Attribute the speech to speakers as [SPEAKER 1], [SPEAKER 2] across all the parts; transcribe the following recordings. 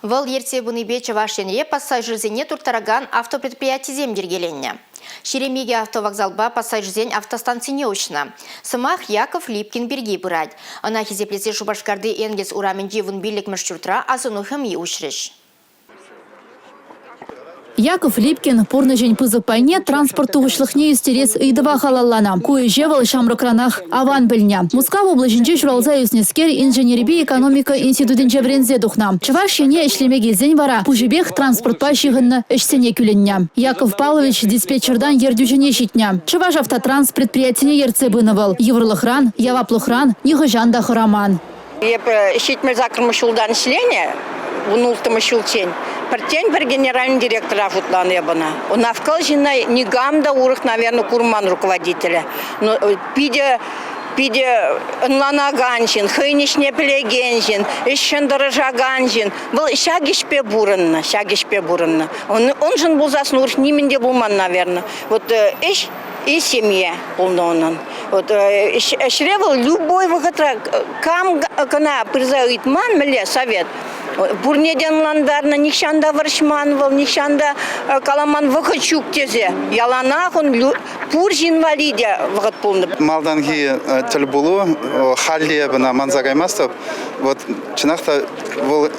[SPEAKER 1] Вӑл ертсе пынипе Чӑваш Енре пассажирсене турттаракан автопредприятисем йӗркеленнӗ. 22 автовокзалпа пассажирсен автостанцине уҫнӑ. Сӑмах Яков Липкин пирки пырать. Ӑна хисеплесе Шупашкарти Энгельс урамӗнчи 15-мӗш ҫуртра асӑну хӑми уҫрӗҫ.
[SPEAKER 2] Яков Липкин пурнӑҫӗн пысӑк пайне транспорт тухӑҫлӑхне ӳстерес ыйтӑва халалланӑ. Ку ӗҫе вӑл ҫамрӑкранах аван пӗлнӗ. Мускав облаҫӗнче ҫуралса ӳснӗскер инженерипе экономика институтӗнче вӗренсе тухнӑ. Чӑваш Ене ӗҫлеме килсен вара пуҫӗпех транспортпа ҫыхӑннӑ ӗҫсене кӳлӗннӗ. Яков Павлович диспетчертан ертӳҫӗне ҫитнӗ. Чӑвашавтотранс предприятине ертсе пынӑ вӑл. Йывӑрлӑхран, яваплӑхран нихӑҫан та хӑраман.
[SPEAKER 3] Эпӗ 78-мӗш ҫултан ӗҫленӗ, 16-мӗш ҫулччен. Пӗртен-пӗр генеральный директора шутланӑ эп ӑна. Унашкал ҫынна никам та урӑх, наверное, курман руководителе. Но питӗ питӗ ӑнланакан ҫын, хӑйӗн ӗҫне пӗлекен ҫын, ӗҫшӗн тӑрӑшакан ҫын. Вӑл ҫак ӗҫпе пурӑннӑ, ҫак ӗҫпе пурӑннӑ. Уншӑн пулсассӑн урӑх нимӗн те пулман, наверное. Вот ӗҫ и семье пулнӑ унӑн. Вот ӗҫре вӑл любой вӑхӑтра кам кӑна пырса ыйтман мӗнле совет, пурне те ӑнлантарнӑ, нихҫан та вӑрҫман вӑл, нихҫан та каламан вӑхӑт ҫук тесе. Яланах он пур ҫын валли те вӑхӑт пулнӑ.
[SPEAKER 4] Малтанхи тӗлпулу халь те эпӗ ӑна манса каймастӑп. Вот чӑнах та вӑл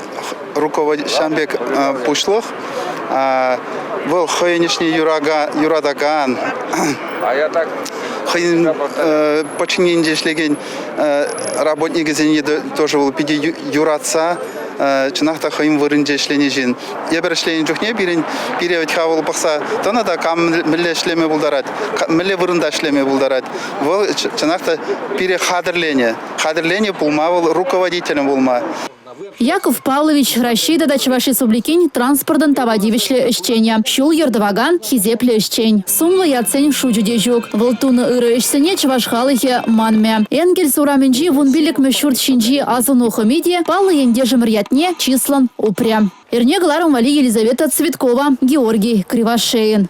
[SPEAKER 4] руководитель ҫавӑн пек пуҫлӑх, вӑл хӑйӗн ӗҫне юратакан, хӑйӗн подчиненинче ӗҫлекен работникӗсене тоже вӑл питӗ юратса, чӑнах та хӑйӗн вырӑнӗнче ӗҫленӗ ҫын. Эпир ӗҫленӗ чухне пирӗн пире вӗт-ха вӑл пӑхса тӑнӑ та кам мӗнле ӗҫлеме пултарать, мӗнле вырӑнта ӗҫлеме пултарать. Вӑл чӑнах та пире хатӗрленӗ. Хатӗрленӗ пулма вӑл руководителӗм пулма.
[SPEAKER 2] Яков Павлович Раҫҫей тата Чӑваш Республикин транспортӑн тава тивӗҫлӗ ӗҫченӗ, ҫул-йӗр тӑвакан хисеплӗ ӗҫчен. Сумлӑ ятсен шучӗ те ҫук. Вӑл тунӑ ырӑ ӗҫсене чӑваш халӑхӗ манмӗ. Энгельс урамӗнчи 15-мӗш ҫурт ҫинчи асӑну хӑми те паллӑ ентешӗмӗр ятне чыслӑн упрӗ. Эрне кӑларӑм валли Елизавета Цветкова, Георгий Кривошеин.